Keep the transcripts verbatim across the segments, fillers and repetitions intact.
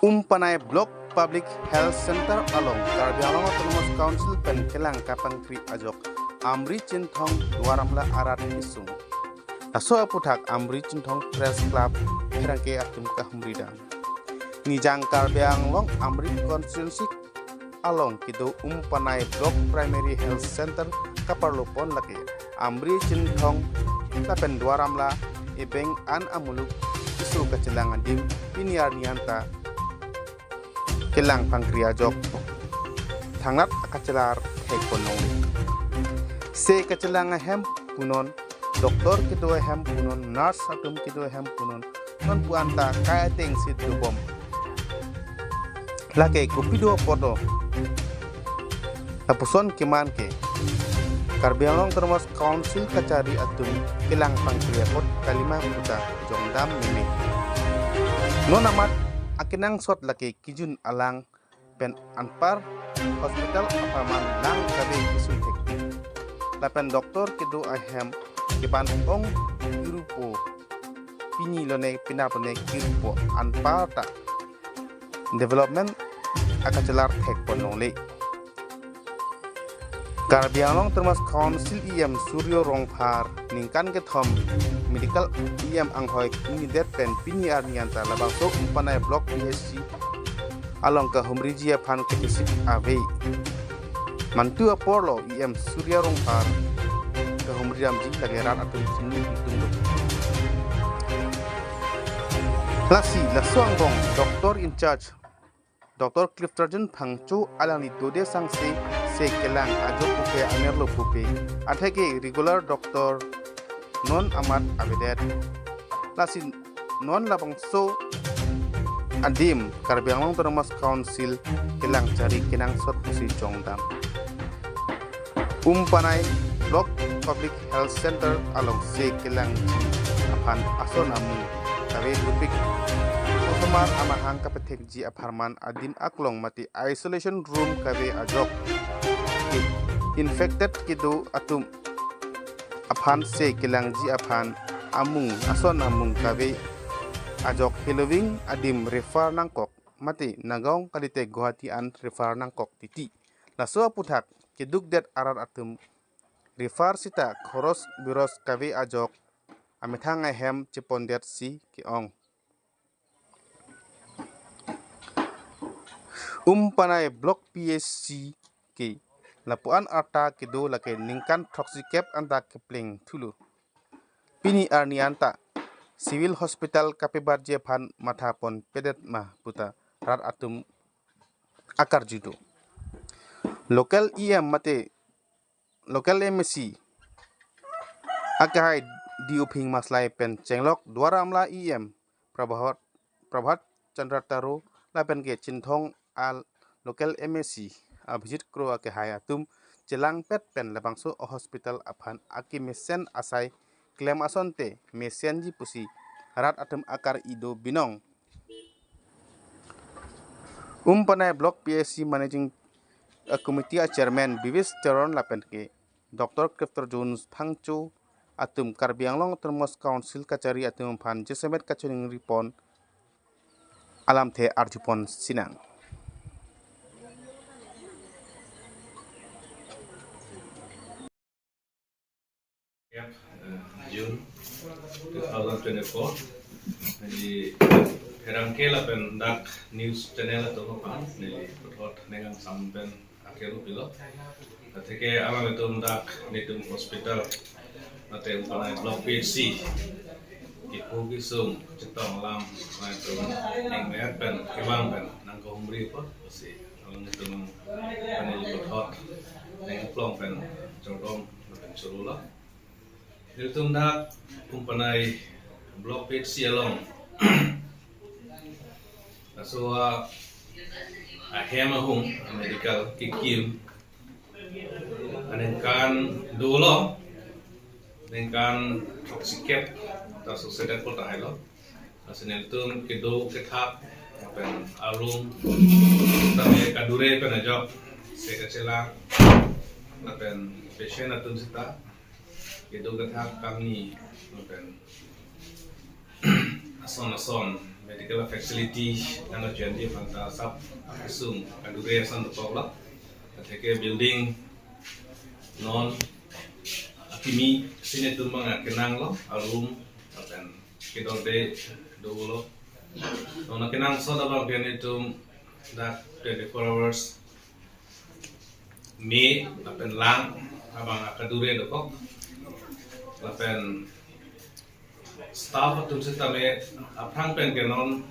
Umpanai Block Public Health Center along Karbi Anglong Autonomous Council pen kelang kapangkri ajok Amri Chinthong Duar Amla arat kesung. Laso aputhak Amri Chinthong Press Club pherangke atum kahumri dam. Nijang Karbi Anglong Amri constituency along kedo Umpanai Block Primary Health Center kaparlopon lake Amri Chinthong lapen Duar Amla ebeng an amuluk keso kachelang adim pini arni anta kelang pangkri ajok thangnat akachelar thekpon longle. Se kachelang ahem punon, doctor kedo ahem punon, nurse atum kedo ahem punon, non pu anta kai ateng si dobom. Lake kopi do poto. Lapuson keman ke Karbi Anglong Autonomous Council kachari atum kelang pangkri apot kalima puta jongdam meme. Non amat akenangsot lake kejun alang pen anpar hospital apharman lang kave kesung thek. Lapen doctor kedo ahem keban ong kirupo, pini lone pinap lone kirupo anparta development akachelar thekpon longle. Karbi Anglong Autonomous Council E M Surjya Rongphar ningkan kethom medical E M anghoi kini det pen pini arni anta labangso Umpanai Block P H C along kahumriji aphan kechesik ave. Mantu aporlo E M Surjya Rongphar kahumri damji lake rat atum chini ingtung do. Lasi laso angbong doctor in charge Doctor Cliftorjohn Phangcho alangli dode sangse se kelang ajok pupe anerlo pupe. Atheke regular doctor non amat avedet. Lasi non labangso adim Karbi Anglong Autonomous Council kelang chari kenangsot pusi jongdam. Umpanai Block Public Health Center along se kelangji aphan ason amung kave dopik. Osomar amahang kapethekji apharman adim aklong mate isolation room kave ajok infected kedo atum aphan se kelangji aphan amung ason amung kave ajok heloving adim refer nangkok mate Nagaon kalite Guwahati an refer nangkok titi. Laso aputhak kedukdet arat atum refer sita khoros biros kave ajok amethang ahem chepondet si ke-ong. Umpanai Block P H C ke lapuan arta kedo lake ningkan throksi kep anta kepleng thulo. Pini arni anta civil hospital kapebatji aphan matha ponpedet ma puta rat atum akarju do. Local E M mate local M A C akehai D. Uphing Maslai pen chenglok Duar Amla E M Prabhat, Prabhat Chandra Taro lapen ke Chinthong a local M A C Abhijit Kro akehai atum chelangpet pen labangso hospital aphan akemesen asai klem asonte mesenji pusi rat atum akar-i do binong. Umpanai Block P H C Managing, eh, Committee a Chairman Bivis Teron lapen ke Doctor Cliftorjohn Phangcho atum Karbi Anglong Autonomous Council kachari atum aphan jasemet kachiningri pon alamthe arjupon sinang. Yap, eh, June two thousand twenty-four. Jadi, pherangke lapen dak news channel atum aphan neli puthot ning angsam pen akeru pilo. Atheke alanglitum dak netum hospital mate Umpanai Block P H C kipu kisum chetong alam nangtum ning mer pen kevang pen nangkahumri apot si alanglitum aphan neli puthot ning aklong pen chordom pen chorolo. Nelitum dak Umpanai Block P H C along laso ahem ahum medical kekim aningkan dolo, ningkan throksi kep ta succeeded ko tahai lo. Lasi nelitum kedo kethak lapen arum tame kadure pen ajok se kachelang lapen patient atum sita kedo kethak kangni lapen ason ason Medical facility nangkachiniji aphan ta sap akesung kadure ason dokoklo. Atheke building non akimi si netum abang akenanglo, aroom lapen kedorde dolo. Non akenangsot abang ke netum dak twenty-four hours me lapen lang abang akadure dokok. Lapen staff atum sitame aphrang pen ke non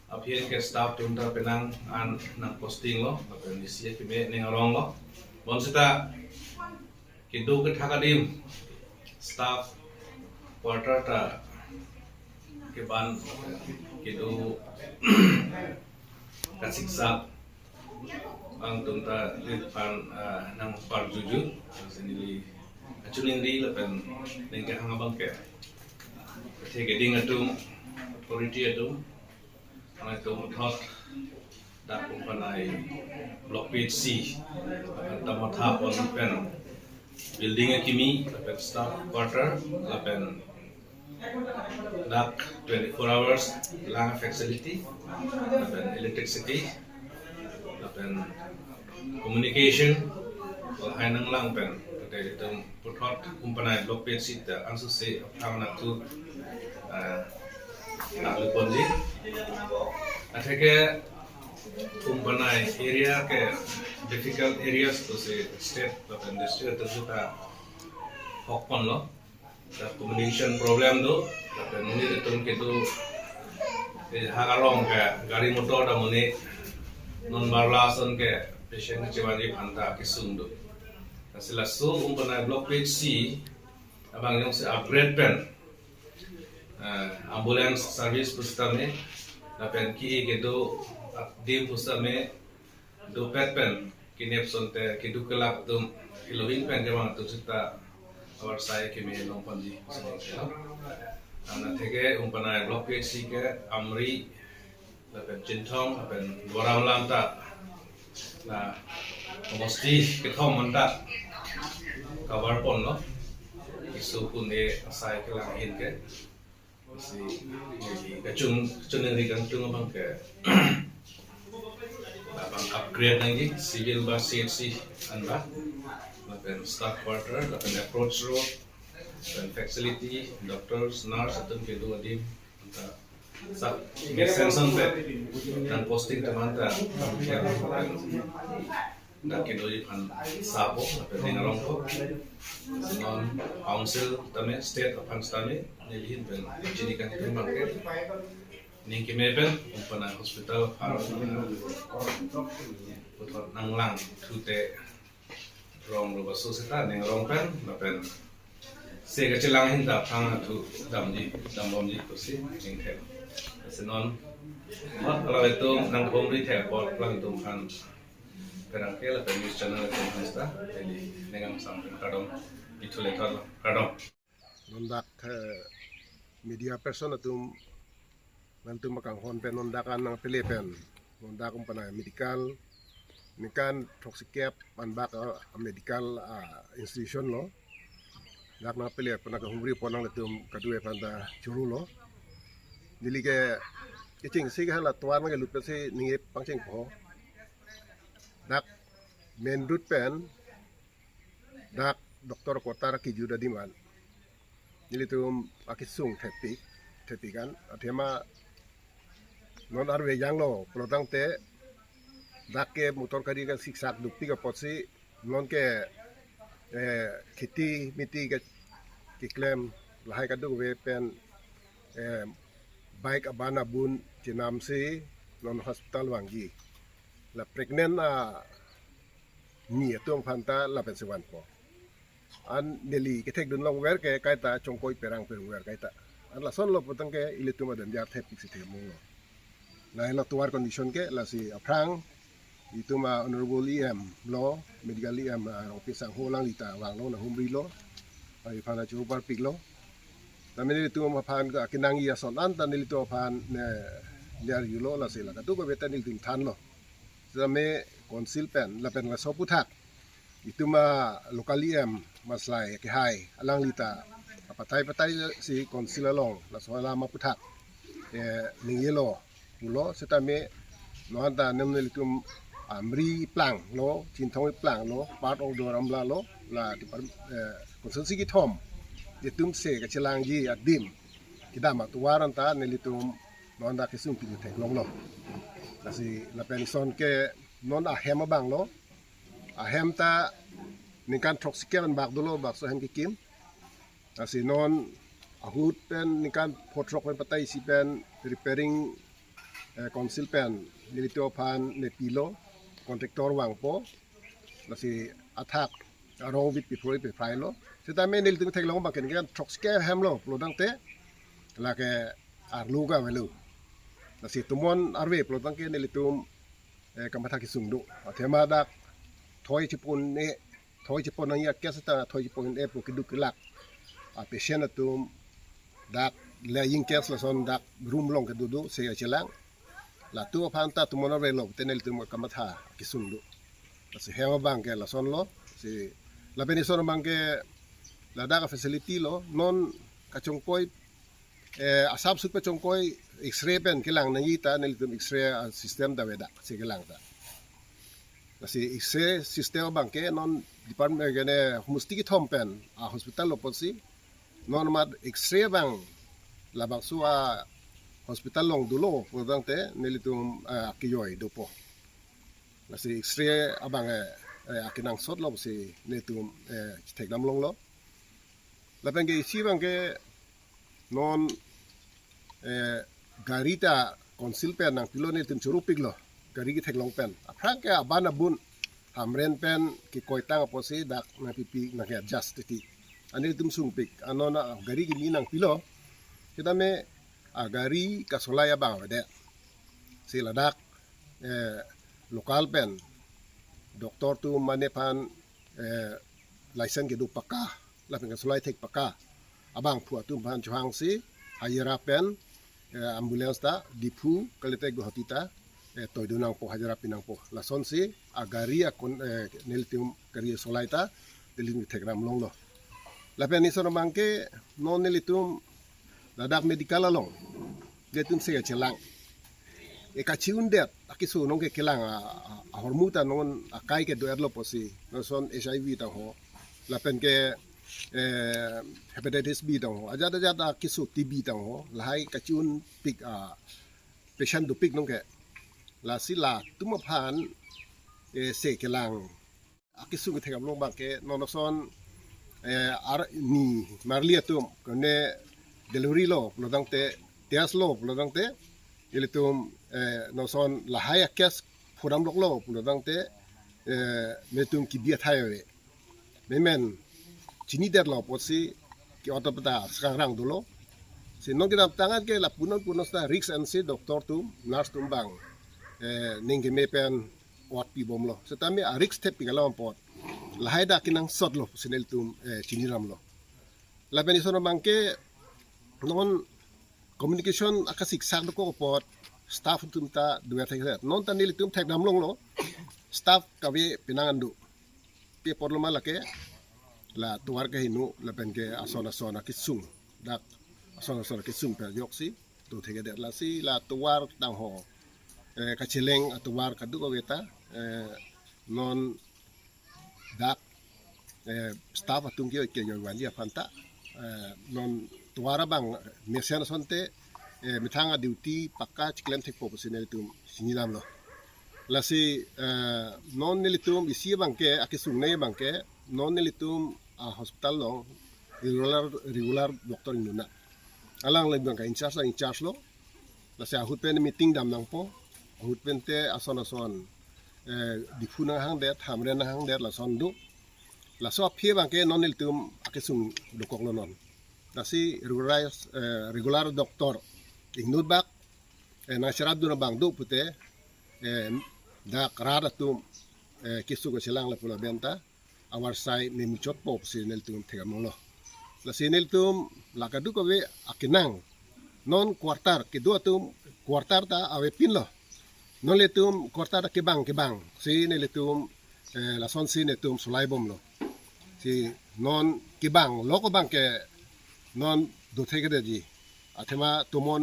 aphi an ke staff atum ta penang an nangpostinglo, lapen isi akeme ning aronglo. Bonsita kedo kethak adim staff quarter ta keban kedo kasiksak angtum ta lit pan, ah, nangparjuju. Sini li achiningri lapen ning kehang abang ke, atheke ding atum, authority atum, nangtum thot dak Umpanai Block P H C ta mathapon pen building akimi lapen staff quarter lapen dak twenty-four hours lang facility lapen electricity lapen communication, lahai nanglang pen kate itum puthot Umpanai Block P H C ta ansose aphrang nangthu, ah, nangluponji. Atheke Umpanai area ke difficult areas pusi state lapen district atum sita hokponlo. Ta communication problem do, lapen monit atum kedo, eh, hak arong ke gari motor ta monit non barla ason ke patient chevanji aphan ta kesung do. Lasi laso Umpanai Block P H C abang jongsi upgrade pen, eh, ambulance service pusitame lapen ke kedo adim pusitame dopet pen kenep asonte keduk kelak atum ilovin pen kevang atum sita avarsai keme longponji. Anatheke Umpanai Block P H C ke Amri lapen Chinthong lapen Duar Amla ta la homosti kethom anta cover ponlo. Isu kunde asai kelang ahin ke. Si, si kachung, kachuningri kangtung abang ke, abang upgrade nangji, civil ba C H C anba, lapen staff quarter, lapen approach road, lapen facility, doctors, nurse atum kedo adim anta sap mesen asonte nangposting atum anta, dak kedoji aphan sap-o lapen ning arongpo. Lasi non council tame, state aphan tame, neli ahin pen chini kangtung abang ke ning keme pen Umpanai hospital aphan puthot nanglang thute rong ro baso seta ning arong pen lapen se kachelang ahin ta aphrang athu damji, dambomji pusi ningthe. Lasi non mat alangtum nangkehumri thek apot alangtum aphan pherangke lapen news channel atum aphan seta neli ning angsam pen kardom, ithu le thot kardom. Non dak, eh, media person atum nangtum akanghon pen non dak an nangpele pen non dak Umpanai medical ningkan throksi kep anbak, ah, medical, ah, institution lo. Dak nangpele pen nangkehumri pon nanglitum kadokave aphan ta choro lo. Neli ke iching si ke hala tovar nangkelut pensi ning pangchengpo. Dak main road pen dak doctor quarter kijut adim an nelitum akesung thepik, thepik an. Athema non arve janglo pulotangte dak ke motor gari kasiksak dopik apotsi non ke, eh, kheti miti ke keklem lahai kadokave pen, eh, bike aban abun chenamsi non hospital vangji. La pregnant ani atum aphan ta lapensi vanpo. An neli kethekdun longver ke kaita chongkoi perang perungver kaita. An lasonlo pulotangte ilitum adon jar thepik si themung lo. Lahelo tovar condition ke. Lasi aphrang itum a-honorable E M lo, medical E M, ah, Rongpi Sangho alangli ta vanglo, nanghumrilo, ah, iphan achoro parpiklo. Tame nelitum aphan ke kenangji ason anta nelitum aphan ne, ne arjulo, lasi la kadokave ta nelitum thanlo. Tame council pen lapen laso aphuthak itum a-local E M Maslai Kehai alangli ta apathai pathai si council along laso alam aphuthak eh, ningjelo pulo, setame non ta nem nelitum Amri planglo, Chinthong planglo, part of Doramla lo, la department, eh, constituency kethom, itum se kachelangji adim kedam atovar anta nelitum non ta kesung pin theklonglo. Lasi lapen ison ke non ahem abang lo, ahem ta ningkan throksi kep an bak dolo, bakso ahem kekim. Lasi non ahut pen ningkan phongo throk pen patai isi pen repairing, eh, council pen nelitum aphan nepilo, contractor vangpo. Lasi athak arong vit piphoi piphai lo. Setame nelitum theklong abang ke ningkan throksi kep ahem lo pulotangte lake arlo ke avelo. Lasi tomon arve pulotangte nelitum, eh, kamatha kesung do. Athema dak thoi chepon-e, thoi chepon nangji a-case ta thoi chepon-e pu keduk kelak a-patient atum dak laying case lason dak room along kedo do, se kachelang. Latum aphan ta tomon arve lo te nelitum kamatha kesung do. Lasi hem abang ke lason lo. Si lapen ison abang ke ladak a-facility lo, non kachongkoi, eh, asap sut pachongkoi X-ray pen kelang nangji ta nelitum X-ray, ah, system ta avedak, si kelang ta. Lasi X-ray system abang ke non department ke ne homosti kethom pen a-hospital lo apotsi non mat X-ray abang labangso a-hospital along dolo pulotangte nelitum, eh, kejoi dopo. Lasi X-ray abang, eh, eh, akenangsot lo si nelitum, eh, theklong longlo. Lapen ke isi abang ke non, eh, gari ta council pen nangpilo, nelitum choro piklo gari ketheklong pen. Aphrang ke aban abun Hamren pen kekoitang apotsi dak nangpipi nangke-adjust titi. Anke nelitum sungpik, anon a gari kimi nangpilo. Setame agari kasolai abang avedet. Si ladak, eh, local pen doctor atum mane aphan, eh, license kedo pakka, lapen kasolai thek pakka abangphu atum aphan chohangsi Hazira pen, eh, ambulance ta Diphu kalite Guwahati ta, eh, toidun nangpo, Hazira pi nangpo. Lasonsi agari akon, eh, nelitum gari solai ta nelitum theklong longlo. Lapen ison abang ke non nelitum ladak medical along nelitum se kachelang. E kachi-undet akeso nong ke kelang a, a, ahormu ta non akai kedo-etlo apotsi. Non ason H I V tangho. Lapen ke, eh, hepatitis B tangho. Ajat ajat akeso T B tangho. Lahai kachi-unpik a-patient dopik nong ke. Lasi latum aphan, eh, se kelang akesung ketheklong abang ke non ason, eh, arni marli atum kone delivery lo pulotangte, test lo pulotangte, ilitum, eh, non ason lahai a-case phodam loklo pulotangte, eh, nelitum kebi athai ave. Memen chinidetlo apotsi ke-ot ta skangrang dolo. Si non kedamtang an ke lapu non pu non seta risk ansi doctor atum, nurse atum abang, eh, ning keme pen ot pibomlo. Setame a-risk thepik alam apot lahai ta kenangsotlo si nelitum, eh, chiniramlo. Lapen ison abang ke non communication akasiksak dokok apot staff atum ta duer thekset. Non ta nelitum thekdam longlo. Staff kave penang an do. Pi apotlo ma lake la tovar kehingno lapen ke ason ason akesung. Dak ason ason akesung pen ajoksi do thekthe, lasi la tovar tangho, eh, kacheleng atovar kadokave ta, eh, non dak, eh, staff atum ke kejoi vanji aphan ta, eh, non tovar abang mesen asonte, eh, methang a-duty pakka chiklem thekpo pusi nelitum chinilamlo. Lasi, eh, non nelitum isi abang ke, akesung nei abang ke, non nelitum a-hospital along regular, regular doctor ingno nang. Alang le abang ke in-charge, in-charge lo. Lasi ahut pen meeting dam nangpo. Ahut pen te ason ason, eh, Diphu nanghangdet, Hamren nanghangdet, lason do. Laso aphi abang ke non nelitum akesung dokoklo non. Lasi regular, eh, regular doctor ingnut bak, eh, nangcherapdun abang do pute, eh, dak rat atum, eh, keso kachelang lapu lapen ta avarsai memuchotpo pusi nelitum thekdam longlo. Lasi nelitum la kadokave akenang non quarter kedo atum quarter ta avepinlo. Non nelitum quarter ta kebang kebang si nelitum, eh, lasonsi nelitum solaibomlo. Si non kebang lo ko abang ke non do thektheji. Athema tomon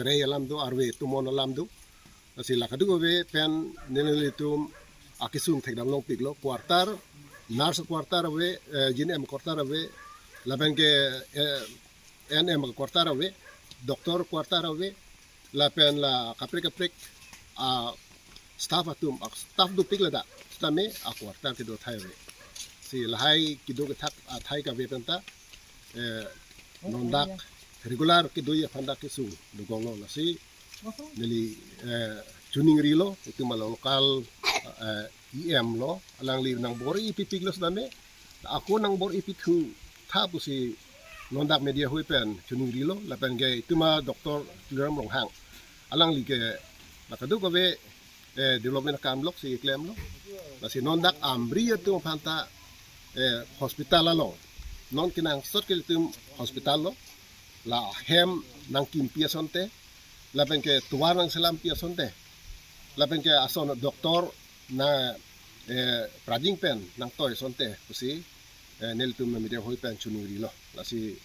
Rei alam do, arve tumon alam do. Lasi la kadokave pen nelitum akesung thekdam longpiklo. Quarter, nurse quarter ave, eh, G N M quarter ave, lapen ke, eh, A N M quarter ave, doctor quarter ave, lapen la kaprek kaprek, ah, staff atum, ah, staff dopik ladak, setame a quarter kedo athai ave. Si lahai kedo kethak athai kave penta, eh, non dak regular kedoji aphan dak kesung dokoklo. Lasi neli, eh, chiningrilo, itum a local, eh, E M lo, alangli nangbor-i pipiklo setame, ako nangbor-i pithu tha pusi non dak media ahui pen chiningrilo, lapen ke itum a Doctor Tuliram Ronghang, alangli ke la kadokave, eh, development akam lok si klemlo. Lasi non dak Amri atum aphanta, eh, hospital along, non kenangsot ke itum hospital lo, la hem nangkimpi asonte, lapen ke tovar nangselampi asonte, lapen ke ason doctor na, eh, prading pen nangtoi asonte pusi, eh, nelitum media ahui pen chiningrilo. Lasi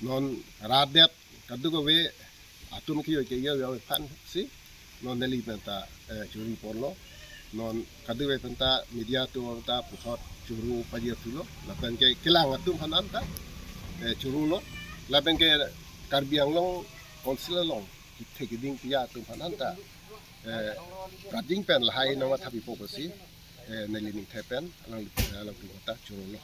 non rat det kadokave atum ke yo ke yo yo aphan si non neli penta, eh, chini ponlo. Non kadokave penta media atum ta puthot churu pajir thulo. Lapen ke kelang atum aphan anta, eh, churulo. Lapen ke Karbi Anglong Council along kethe keding pi atum aphan anta, eh, prading pen lahai nangmathapipo pusi, eh, neli ningthe pen alang, alang tum ta churulo.